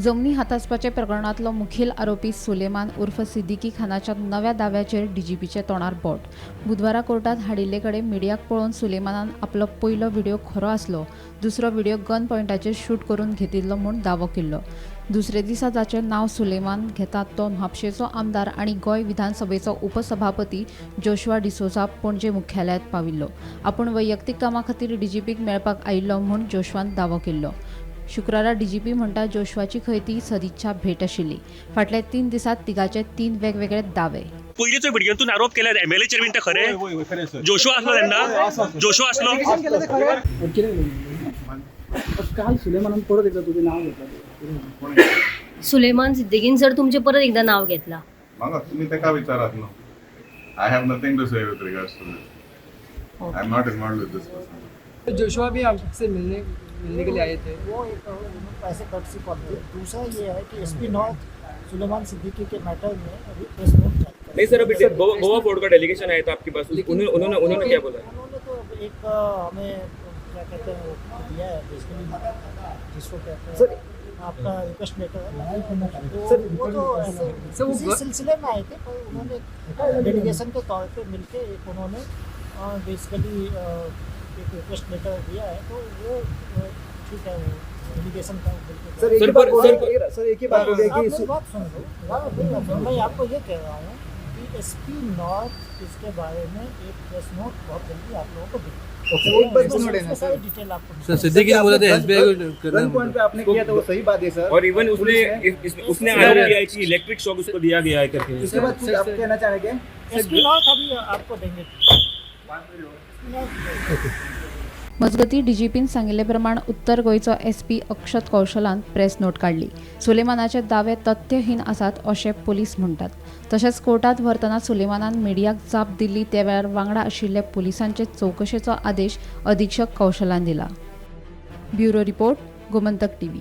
जमनी हातासपाच्या प्रकरणांतलो मुखेल आरोपी सुलेमान उर्फ सिद्दीकी खानाच्या नव्या दाव्याचेर डीजीपीचे तोंडार बोट. बुधवारा कोर्टात हाडिल्ले कडेन मिडियाक पळोवन सुलेमानान आपलो पयलो व्हिडिओ खरो आसलो, दुसरो व्हिडिओ गन पॉयंटाचेर शूट करून घेतिल्लो म्हूण दावो केल्लो. दुसरे दिसा जाचें नांव सुलेमान घेतात तो म्हापशेचो आमदार आनी गोंय विधानसभेचो उपसभापती जोशुआ डिसोझा पणजे मुख्यालयांत पाविल्लो. आपूण वैयक्तीक कामा खातीर डीजीपीक मेळपाक आयिल्लो म्हूण जोशुआन दावो केल्लो. शुक्रारा डीजीपी म्हणटा, जोशुआची खंय ती सदिच्छा भेट आशिल्ली. फाटल्या 3 दिसांत तिगाचे 3 वेगवेगळे दावे. पयलींचो व्हिडियोतून आरोप केले एमएलएचेर बीन, ते खरे? वय वय, खरें सर. जोशुआ आसलो तेन्ना? जोशुआ आसलो? काल सुलेमानान परत एकदा तुजें नाव घेतलं. सुलेमान सिद्दीकीन सर तुमचें परत एकदा नाव घेतलां. म्हाका तुमी ताका विचारात न्हू. I have nothing to say with regards to this. I am not involved with this person. Joshua भी आपसे मिलने मिलने के लिए आए थे. वो एक ऐसे कटसी कॉल थी. दूसरा ये है कि एसपी नॉर्थ सुलेमान सिद्दीकी के मैटर में अभी प्रेस नोट जारी कर नहीं सर, अभी गोवा गोवा बोर्ड का डेलीगेशन आया था आपके पास, उन्होंने उन्होंने उन्होंने क्या बोला? उन्होंने तो अब एक हमें क्या कहते हैं, वो दिया है बेसिकली, जिसको कहते हैं आपका रिक्वेस्ट लेटर. तो वो तो ऐसे सर, वो इसी सिलसिले में आए थे, पर उन्होंने डेलीगेशन के तौर पे मिलके एक उन्होंने बेसिकली एक रिक्वेस्ट लेटर दिया है. तो वो ठीक है, वो डेलीगेशन का बिल्कुल. सर, एक सर, ही बात पर- बोलिए सर, एक ही बात बोलिए आप कि मेरी बात सुन लो, मेरी बात सुनो. मैं आपको ये कह रहा हूँ कि एसपी नॉर्थ इसके बारे में एक प्रेस नोट बहुत जल्दी आप लोगों को देगा. एक बात उसमें सारी डिटेल आपको सर, सिद्दीकी ने बोला था एसबीआई को गन पॉइंट पे आपने किया था, वो सही बात है सर. और इवन उसने उसने आरोप किया है कि इलेक्ट्रिक शॉक उसको दिया गया है करके. उसके बाद कुछ आप कहना चाहेंगे? एसपी नॉर्थ अभी आपको देंगे. मजगतीं, डीजीपीन सांगिल्ले प्रमाण उत्तर गोंयचो एसपी अक्षत कौशलान प्रेस नोट काडली. सुलेमानाचे दावे तथ्यहीन आसात अशें पुलीस म्हणटात. तशेंच कोर्टात व्हरतना सुलेमानान मिडियाक जाप दिल्ली त्या वेळार वांगडा आशिल्ल्या पुलिसांचे चवकशेचो आदेश अधिक्षक कौशलान दिला. Bureau report, Gomantak TV.